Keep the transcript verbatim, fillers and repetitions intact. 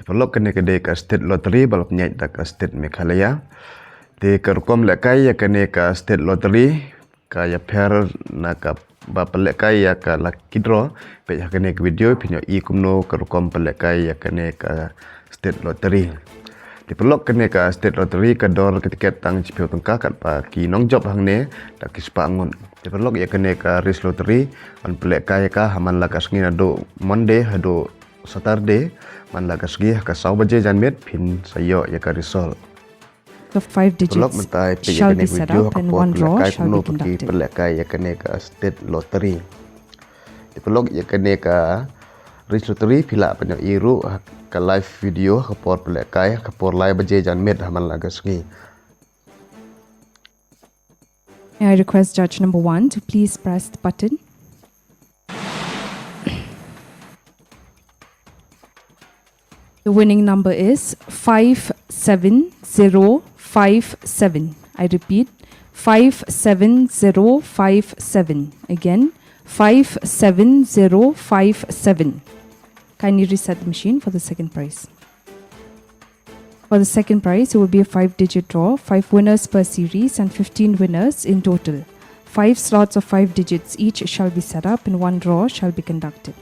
Paralok, kane ka dei ka State Lottery ba la pynïaid da ka State Meghalaya. Te ka rukom lehkai ïa kane ka State Lottery ka ïapher na kaba pynlehkai ïa ka lucky draw. Peit ha kane ka video phin ïohi kumno ka rukom pynlehkai ïa kane ka State Lottery. Te paralok, kane ka State Lottery ka dor ka tiket tang shiphew tyngka katba ki nongjop hangne da ki spah ngut. Te paralok, ïa kane ka Race Lottery yn pynlehkai ïa ka ha man la ka sngi naduh Monday haduh Saturday, man la ka sngi ha ka saw baje janmiet phin sa ïoh ïa ka result. Of five Paralok, digits mynta peit ïa shall kane be ka set video up ha ka and por one draw pynlehkai shall kumno be ba ki conducted. Pynlehkai ïa kane ka State Lottery. Te paralok, ïa kane ka Race Lottery phi lah ban ïohi ruh ha ka live video ha ka por pynlehkai ha ka por lai baje janmiet ha man la ka sngi. May I request judge number one to please press the button. The winning number is five seven zero five seven. I repeat, five seven zero five seven. Again, five seven zero five seven. Kindly reset the machine for the second prize. For the second prize, it will be a five digit draw, five winners per series and fifteen winners in total. Five slots of five digits each shall be set up and one draw shall be conducted.